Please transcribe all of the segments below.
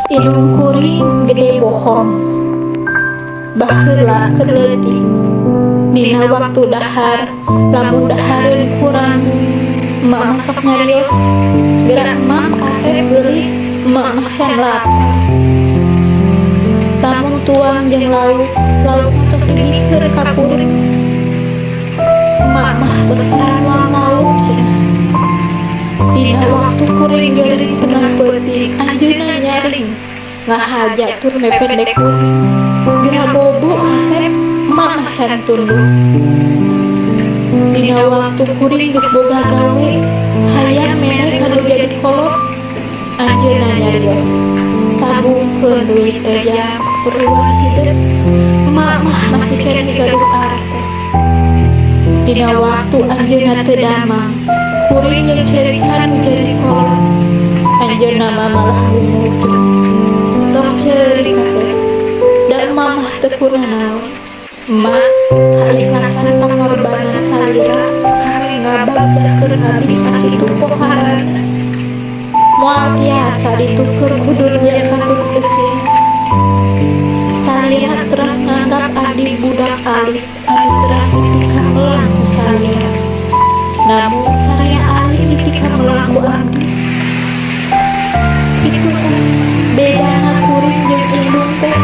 Indung kuring gede bohong. Baheula keur leutik. Dina waktu dahar, lamun dahareun kurang, emak mah sok nyarios, "Geura Mam, kasep geulis, emak mah can lapar." Lamun tuang jeung lauk, lauk mah sok dibikeun ka kuring. "Emak mah tos tara nuang lauk," cenah. Dina waktu kuring gering tengah peuting, anjeunna nyaring ngahaja tur mependek kuring. "Geura bobo, kasep, emak mah can tunduh." Dina waktu kuring geus boga gawe, hayang mere ka nu jadi kolot, anjeunna nyarios, "Tabungkeun duit teh jang kaperluan hideung, emak mah masih keneh gaduh artos." Dina waktu anjeunna teu damang, kuring jeung cerikan nu jadi kolot, anjeunna mah malah gumuj. "Tong ceurik, kasep, da emak mah teu kunanaon." Emak, kaikhlasan pangorbanan salira kangge ngabagjakeun abdi sakitu poharana. Moal tiasa dituker ku dunia katut eusi. Salira teras nganggap abdi budak alit anu teras dipikamelang ku salira. Namun saraya alit dipikamelang ku abdi. Kitu tah bedana kuring jeung indung teh.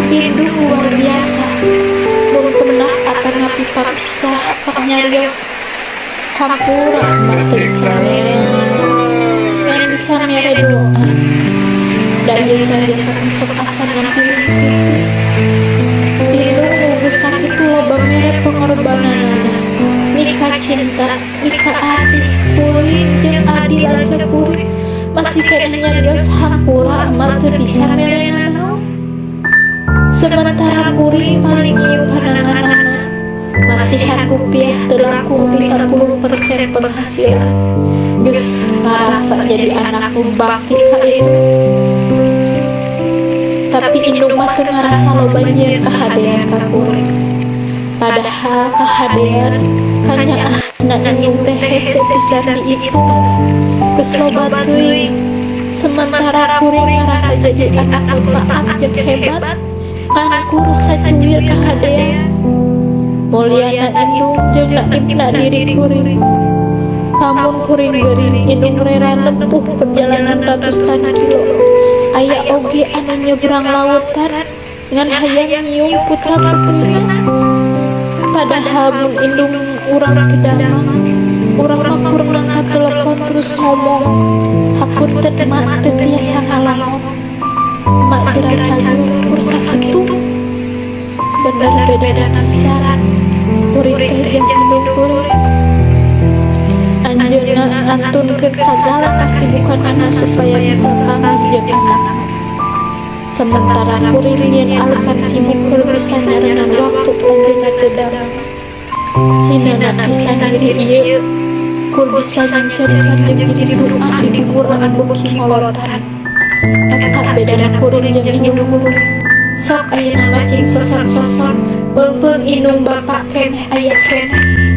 Indung luar biasa. Mun pendak atanapi papisah sok nyarios, "Hampura, emak teu bisa mere nanaon. Ngan bisa mere doa." Da ieu cariosan sok asa nyampiling kitu. Indung nu geus sakitu loba mere pangorbananana, mika cinta, mika asih kuring jeung adi lanceuk kuring, masih keneh nyarios, "Hampura, emak teu bisa mere nanaon." Sementara kuring paling nyium pananganana, masihan rupiah teu langkung ti 10% penghasilan, geus ngarasa jadi anak nu bakti ka indung. Tapi indung mah teu ngarasa loba nyieun kahadean ka kuring. Padahal kahadean kanyaahna indung teh hese pisan diitung. Geus loba teuing. Sementara kuring ngarasa jadi anak nu taat jeung hebat, ngan kur sacuwir kahadean. Mulyana indung jeung naibna diri kuring. Lamun kuring gering, indung rela nempuh perjalanan ratusan kilo. Aya oge anu nyebrang lautan ngan hayang nyium putra putrina. Padahal mun indung urang teu damang, urang mah kur ngangkat telepon terus ngomong, "Hapunten, Mak, teu tiasa ngalangon. Emak geura cager," kur sakitu. Bener bedana pisan kuring teh jeung indung kuring. Anjeunna ngantunkeun sagala kasibukanana supaya bisa panggih jeung anakna. Sementara kuring nyieun alasan sibuk keur bisa nyarengan waktu anjeunna teu damang. Hinana pisan diri ieu, kur bisa nyangcerikan jeung jadi doa di umur anu beuki ngolotan. Eta bedana kuring jeung indung kuring. Sok ayeuna mah cing soson-soson, peungpeung indung bapa keneh aya keneh.